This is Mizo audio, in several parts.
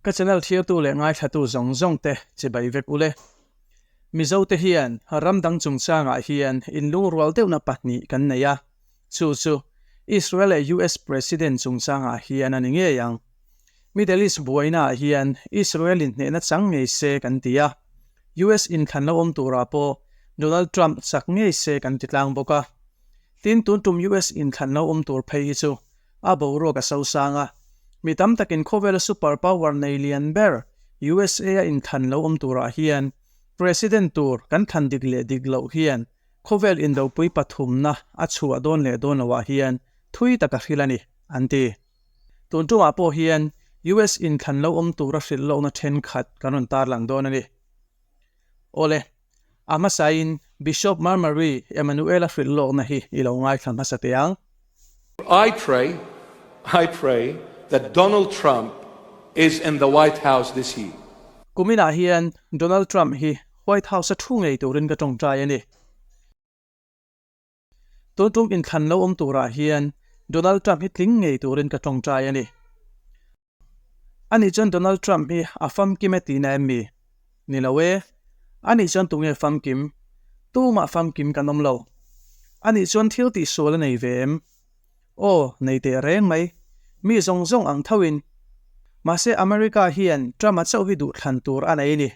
Ka channel thirtu leh ngaithlatu zawng zawng te chibai vek ule. Mizo te hian ram dang chungchangah hian inlungrual deuhna pahnih kan nei a, chu chu Israel leh US President chungchangah hian a ni ngei ang. Middle East buainaah hian Israel in hnehna chang ngei se kan ti a, US inthlan lo awm turah pawh Donald Trump chak ngei se kan ti tlang bawk a. Tin, tun tum US inthlan lo awm tur phei hi chu a boruak a sosang a, mi tam takin khawvela super power nei lian ber USA a inthlan lo awm turah hian President tur kan thlan dik leh dik loh hian khawvel indopui pathumna a chhuah dawn leh dawn loah hian thui tak a hrilh a ni, an ti. Tun tumah pawh hian US inthlan lo awm tura hrilh lohna thenkhat kan rawn tarlang dawn a ni. Awle, a hmasain Bishop Marmari Emmanuel-a hrilh lawkna hi i lo ngaithla hmasa teh ang. I pray, I pray that Donald Trump is in the White House this year. Kuminah hian Donald Trump hi White House-a thu ngei turin ka tawngtai a ni. Tun tum inthlan lo awm turah hian Donald Trump hi tling ngei turin ka tawngtai a ni. Ani chuan Donald Trump hi a famkim e tihna em mi? Ni lo e. Ani chuan tunge famkim? Tumah famkim kan awm lo. Ani chuan thil tihsual a nei ve em? Aw, nei teh reng mai. Mi zawng zawng ang thoin. Mahse America hian Trump-a chauh hi duhthlan tur a nei ni.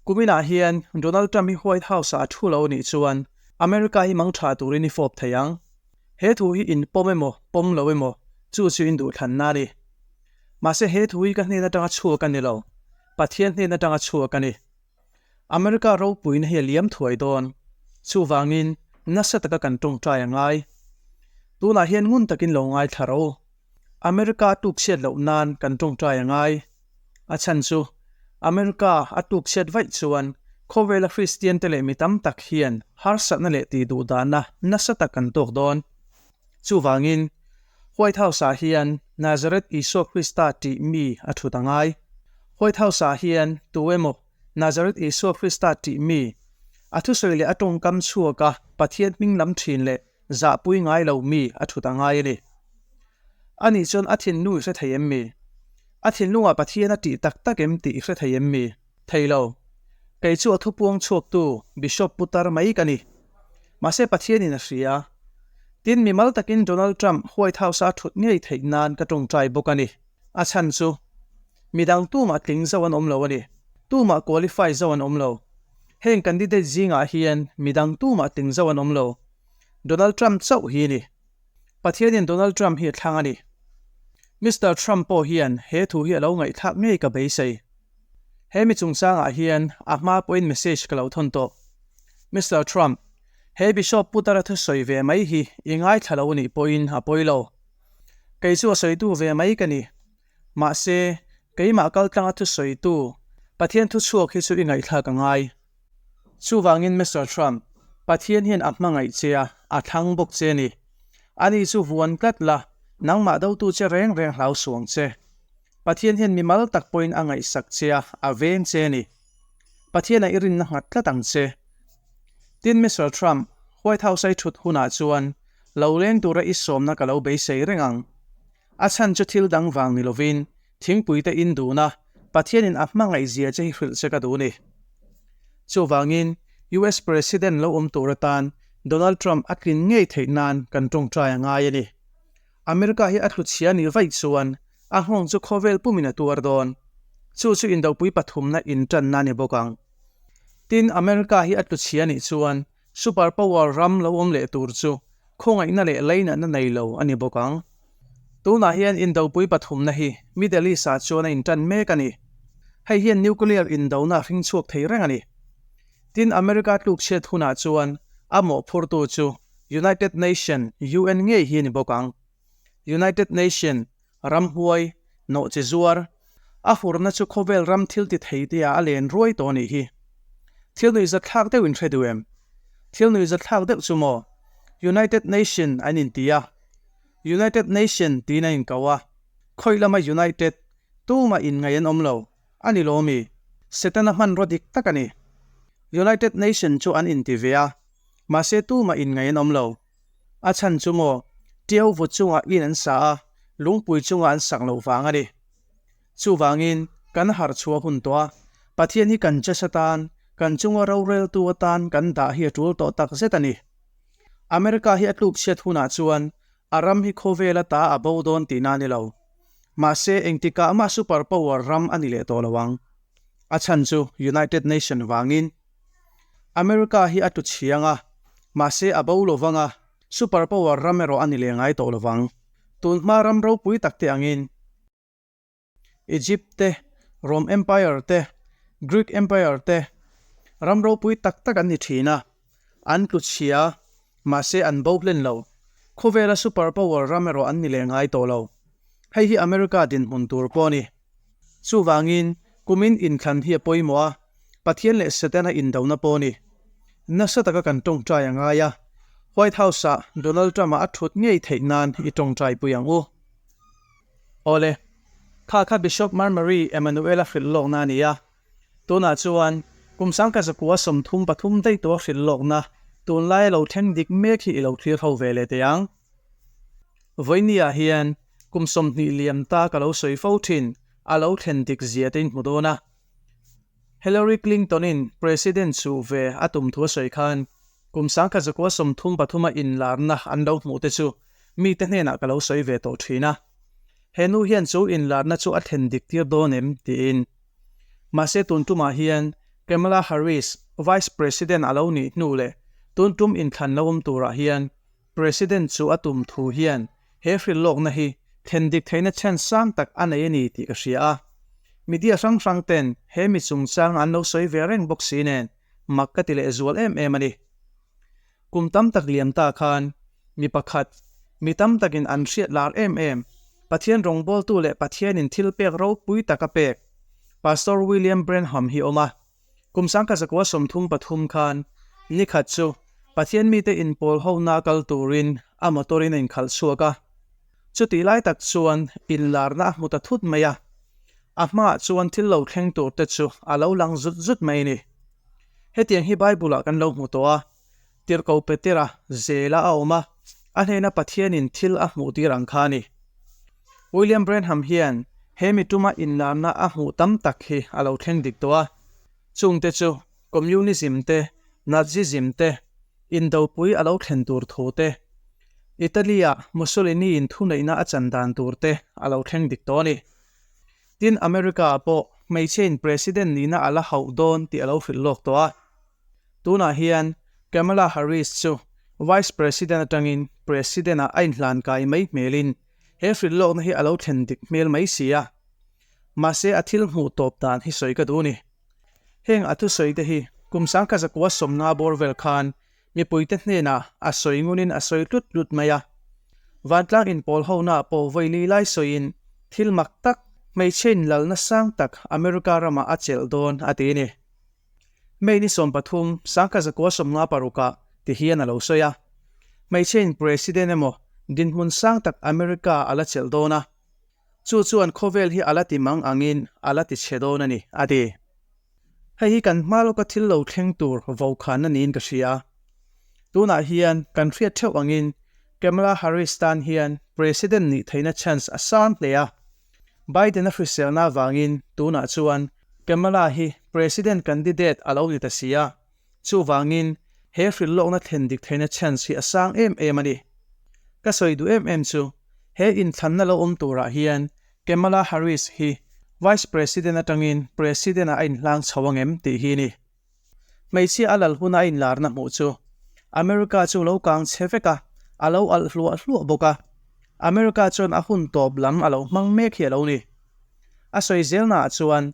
Kuminah hian Donald Trump hi White House-ah a thu lo nih chuan America hi mang tha turin i fawp thei ang. He thu hi in pawm emaw, pawm lo emaw, chu chu in duhthlanna a ni. Mahse he thu hi ka hnen atanga chhuak a ni lo, Pathian hnen atanga chhuak a ni. America ropuina hi a liam thuai dawn. Chuvangin nasa taka kan tawngtai a ngai. Tunah hian ngun takin lo ngaithla rawh u. America a tukchhiat loh nan kan tawngtai a ngai. A chhan chu, America a tukchhiat vaih chuan khawvela Kristian te leh mi tam tak hian harsatna leh tihduhdahna nasa tak kan tawk dawn. Chuvangin, White House-ah hian Nazareth Isua Krista tih mi a thut a ngai. White House-ah hian tu emaw Nazareth Isua Krista tih mi, a thusawi leh a tawngkam chhuaka Pathian hming lam thin leh Zahpui ngai lo mi a thut a ngai a ni. Ani chuan a thinlung i hre thei em mi? A thinlungah Pathian a tih tak tak em tih i hre thei em mi? Thei lo. Kei chu a thupuang chhuaktu Bishop putar mai ka ni. Mahse Pathianin a hria. Tin, mimal takin Donald Trump White House-a a thut ngei theih nan ka tawngtai bawk a ni. A chhan chu, midang tumah tling zo an awm lo a ni. Tumah qualify zo an awm lo. Heng candidate zingah hian midang tumah tling zo an awm lo. Donald Trump chauh hi a ni. Pathianin Donald Trump hi a thlang a ni. Mister Trump pawh hian he thu hi a lo ngaihthlak ngei ka beisei. He mi chungchangah hian a hma pawhin message ka lo thawn tawh. Mister Trump, he Bishop Putara thusawi ve mai hi i ngaithla lo nih pawhin a pawi lo. Kei chu a sawitu ve mai ka ni. Mahse, keimah kaltlanga thusawitu Pathian thuchhuak hi chu i ngaihthlak a ngai. Chuvangin Mister Trump, Pathian hian a hmangaih che a, a thlang bawk che a ni. Ani chu vuan tlat la, nangmah dotu che reng reng hlau suang che. Pathian hian mimal tak pawhin a ngaihsak che a, a veng che a ni. Pathian a i rinna nghat tlat ang che. Tin, Mister Trump, White House a i thut hunah chuan lo leng tura i sawmna ka lo beisei reng ang. A chhan chu thil dang vang ni lovin thingpui te in dun a, Pathianin a hmangaih zia che hi hrilh che ka duh ni. Chuvangin US President lo awm tur atan Donald Trump a tlin ngei theih nan kan tawngtai a ngai a ni. America hi a thluchhia nih vaih chuan a nghawng chu khawvel pumin a tuar dawn. Chu chu indopui pathumna intanna a ni bawk ang. Tin, America hi a tluchhia nih chuan Super power ram lo awm leh tur chu khawngaihna leh leinatna nei lo a ni bawk ang. Tunah hian indopui pathumna hi Middle East-ah chuan a intan mek a ni. Hei hian nuclear indona a hring chhuak thei reng a ni. Tin, America tlukchhiat hunah chuan a mawhphurtu chu United Nation, UN, ngei hi a ni bawk ang. United Nation, ramhuai, nawhchi zuar, a hurna chu khawvel ram thil ti thei te ah a len ruai tawh a nih hi. Thil nuihza thlak deuh in hre duh em? Thil nuihza thlak deuh chu maw? United Nation an in ti a. United Nation tiin an in ko a. Khawi lama United, tumah in ngaih an awm lo. A ni lo mi? Setana hmanraw dik tak a ni. United Nation chu an in ti ve a. Mahse tumah in ngaih an awm lo. A chhan chu maw, Tiau vu chungah in an sa a, lungpui chungah an sak loh vang a ni. Chuvangin, kan harh chhuah hun tawh a, Pathian hi kan chess atan, kan chunga roreltu atan kan dah hi a tul tawh tak zet a ni. America hi a tluk chhiat hunah chuan a ram hi khawvel ata a bo dawn tihna a ni lo. Mahse, engtikah mah super power ram a ni leh tawh lo ang. A chhan chu United Nation vangin. America hi a tlu chhiang a, mahse a bo lo vang a, super power ram erawh a ni leh ngai tawh lo vang. Tun hma ram ropui tak te angin. Egypt te, Rome Empire te, Greek Empire te ram ropui tak tak an ni thin a, an tlu chhia, mahse an bo hlen lo. Khawvela super power ram erawh an ni leh ngai tawh lo. Hei hi America dinhmun tur pawh a ni. Chuvangin, kumin inthlan hi a pawimawh a, Pathian leh Setana indona pawh a ni. Nasa taka kan tawngtai a ngai a, White House-ah Donald Trump-a a thut ngei theih nan i tawngtai pui ang u. Awle, kha kha Bishop Marmary Emmanuel-a hrilh lawkna a ni a. Tunah chuan kum sangkhat zakua 33 daih tawh a hrilh lawkna tunlai a lo thleng dik mek hi i lo thlir ho ve leh teh ang. Vawinia hian kum 20 liam ta ka lo sawi fo thin a lo thlen dik zia te in hmu dawn a. Hillary Clinton-in President chuh ve a tum thu a sawi khan kum sangkhat zakua 33 a inlarna an lo hmuh te chu mite hnenah ka lo sawi ve tawh thin a. He nu hian chu inlarna chu a thlen dik tir dawn em? tiin. Mahse tun tumah hian Kamala Harris Vice President a lo nih hnu leh tun tum inthlan lo awm turah hian President chu a tum thu hian he hrilhlawkna hi thlen dik theihna chance sang tak a nei a ni tih ka hria a. Media hrang hrang ten he mi chungchang an lo sawi ve reng bawk si nen mak ka ti leh zual em em a ni. Kum tam tak liam ta khan mi pakhat, mi tam takin an hriat lar em em, Pathian rawngbawltu leh Pathianin thil pek ropui tak a pek, Pastor William Branham hi awm a. Kum sangkhat 133 khan nikhat chu Pathian mite inpawl hona kal turin a motor-in a inkhalh chhuak a. Chutih lai tak chuan inlarna a hmu ta thut mai a. A hmaah chuan thil lo thleng tur te chu a lo lang zut zut mai a ni. Hetiang hi Bible-ah kan lo hmu tawh a, Tirhkoh Petera zela a awm a, a hnena Pathianin thil a hmuh tir ang kha a ni. William Branham hian he mi tuma inlarna a hmuh tam tak hi a lo thleng dik tawh a, chungte chu Communism te, Nazism te, indopui a lo thlen tur thu te, Italy-ah Mussolini-in thuneihna a chan dan tur te a lo thleng dik tawh a ni. Tin, America-ah pawh hmeichhiain President nihna a la hauh dawn tih a lo hrilh lawk tawh a. Tunah hian Kamala Harris chu Vice President atangin President-ah a inhlan kai mai hmelin he hrilh lawkna hi a lo thlen dik hmel mai si a. Mahse a thil hmuh tawp dan hi sawi ka duh ni. Heng a thusawi te hi kum 1950 bawr vel khan mipuite hnenah a sawi ngunin a sawi tlut tlut mai a. Vantlang inpawl hona pawh vawi li lai sawiin thil mak tak, hmeichhe inlalna sang tak America ramah a chelh dawn a ti a ni. May ni 13, 1956 ah ti hian a lo sawi a. Hmeichhe in President emaw dinhmun sang tak America a la chelh dawn a. Chu chuan khawvel hi a la ti mang angin a la ti chhe dawn a ni, a ti. Hei hi kan hma lawka thil lo thleng tur vokhanna niin ka hria. Tunah hian kan hriat theuh angin Kamala Harris tan hian President nih theihna chance a sang hle a. Biden-a hriselna avangin tunah chuan Kamala hi President candidate a lo ni ta si a. Chuvangin he hrilhlawkna thlen dik theihna chance hi a sang em em a ni. Ka sawi duh em em chu he inthlanna lo awm turah hian Kamala Harris hi Vice President atangin President-ah a inhlang chho ang em tih hi a ni. Hmeichhia a lal huna a inlarna hmuh chu America chu lo kang chhe vek a, a lo alh hluah hluah bawk a. America chuan a hun tawp lam a lo hmang mek hi a lo ni. A sawi zelnaah chuan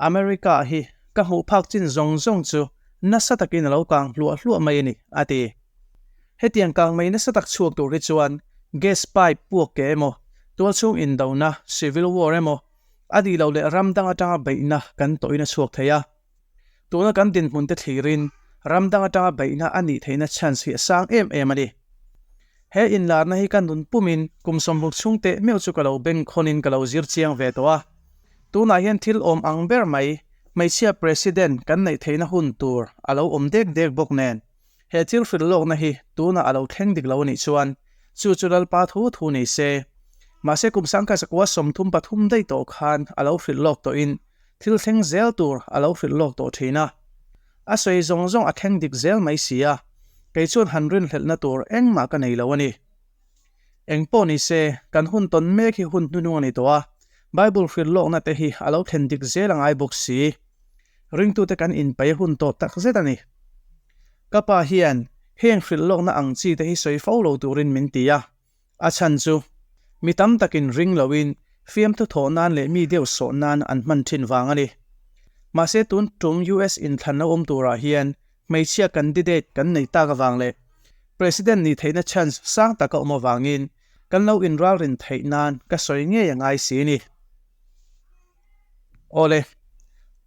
America hi ka hmuh phak chin zawng zawng chu nasa takin a lo kang hluah hluah mai a ni, a ti. Hetiang kang mai nasa tak chhuak tur hi chuan gas pipe puak ke emaw, tualchhung indona, civil war, emaw, a nih loh leh ram dang atanga beihna kan tawhin a chhuak thei a. Tuna kan dinhmun te thlirin ram dang atanga beihna a nih theihna chance hi a sang em em a ni. He inlarna hi ka nun pumin kum 60 chhung teh meuh chu ka lo bengkhawnin ka lo zir chiang ve tawh a. Tunah hian thil awm ang ber mai, hmeichhia President kan neih theihna hun tur a lo awm dek dek bawk nen, He thil hrilh lawkna hi tunah a lo thleng dik lo a nih chuan chu chu Lalpa thu thu ni se. Mahse kum sangkhaisakua 33 daih tawh khan a lo hrilh lawk tawhin thil thleng zel tur a lo hrilh lawk tawh thin a. A sawi zawng zawng a thleng dik zel mai si a, kei chuan han rinhlelhna tur engmah ka nei lo a ni. Eng pawh ni se, kan hun tawn mek hi hun hnunung a ni tawh a, Bible hrilh lawkna te hi a lo thlen dik zel a ngai bawk si. Ringtute kan inpeih a hun tawh tak zet a ni. Ka pa hian heng hrilh lawkna ang chi te hi sawi fo lo turin min ti a, a chhan chu mi tam takin ring loin fiamthu thawh nan leh mi deuh sawh nan an hman thin vang a ni. Mahse tun tum US inthlanna awm turah hian Hmeichhia candidate kan nei tak avang leh President nih theihna chance sang tak a awm avangin kan lo inralrin theih nan ka sawi ngei a ngai si ni. Awle,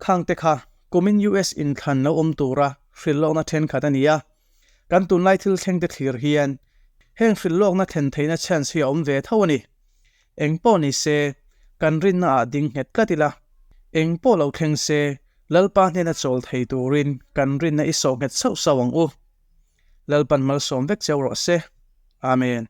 khangte kha kumin US inthlan lo awm tura hrilhlawkna thenkhat a ni a, kan tunlai thil thlengte thlir hian heng hrilhlawkna thlen theihna chance hi a awm ve tho a ni. Eng pawh ni se, kan rinna ah ding nghet tlat ila. Eng pawh lo thleng se, Lalpa hnena chawl thei turin kan rinna i sawh nghet sauh sauh ang u. Lalpan malsawm vek cheu rawh se. Amen.